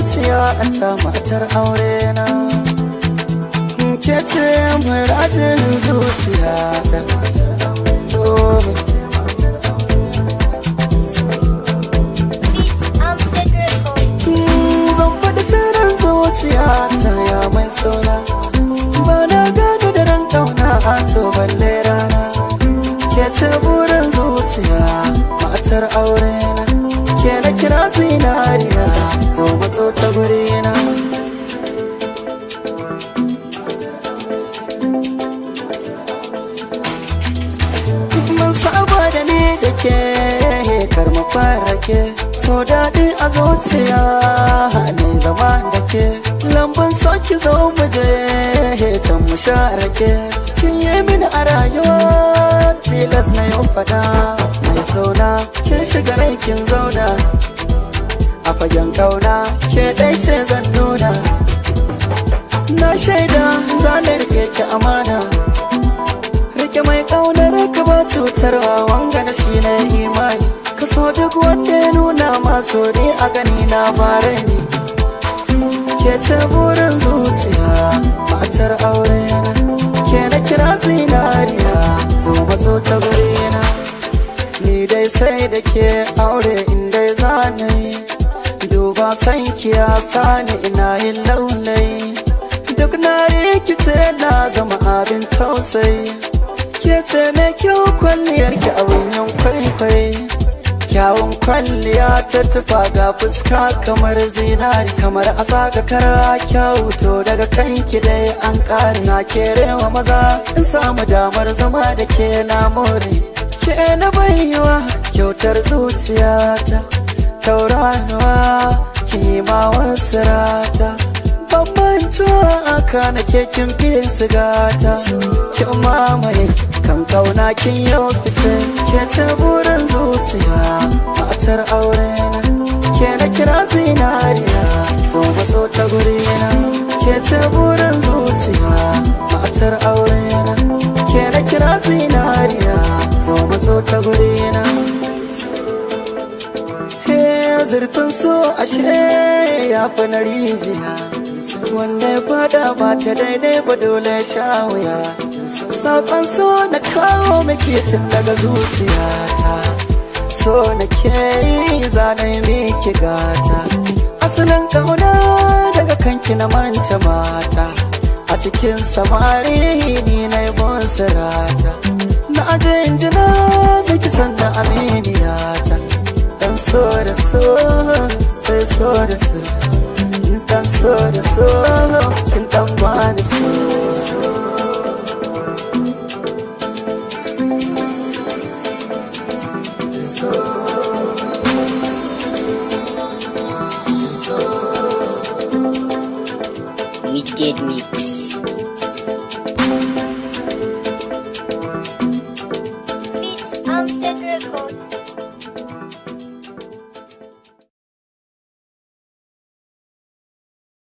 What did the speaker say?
zuciya ta matar aure na. Ke ce muradin zuciya ta. Zan faɗi sirrin zuciya ta ya mai sona. Ba na gane daren ƙauna a to balle rana. Ke ce burin zuciya matar aure na. Ke na kira zinariya zo matso ta gurina. Mun saba da ni da ke kar mu farake. So daɗi a zuciya ne zama da ke. Lambun so ki zo mu je can mu sha rake. Kin yi mini a rayuwa tilas na yau fada. Mai sona kin shiga rai kin zauna. A fagen kauna ke ɗai ce zan nuna. Na shaida za na rike ki amana. Rike mai ƙaunar ka ba cutarwa wanga na shi na imani. Ka so duk wanda ya nuna maso ne a gani na bare ni. Ke ce burin zuciya matar aure na. Ke na kira zinariya zo matso ta gurina. Ni dai sai da ke aure in dai zanayi. Duba san ki ya sani ina yin laulayi. Duk na rikice na zama abin tausayi. Ke ce mai kyau kwalliyar ki abin yin kwaikwai. Kyawun kwalliya ta tufa ga fuska kamar zinari. Kamar a tsaga kara kyawu to daga kanki dai an ƙare. Na kerewa maza in samu damar zama da ke na more. Ke na baiwa kyautar zuciyata. Tauraruwa kima wasu rata. Bambantuwa aka na ke kin fi sigata. Kin mamaye kan kauna kin yau fice. Ke ce burin zuciya matar aure na. Ke na kira zinariya zo matso ta gurina. Ke ce burin zuciya matar aure na. Ke na kira zinariya zo matso ta gurina. Zurfin so ashe ya fi na rijiya. Wanda ya fada ba ta daidai ba dole sha wuya. Saƙon so na kawo miki tun daga zuciyata. So na ke yi zane miki gata. Asalin ƙauna daga kanki na manta mata. A cikin samari ni na yi sirata. Na aje injina miki sannan aminiyata. Dan so da so sai so da so. Dan so da so kin dan bani so. Midgate Mix.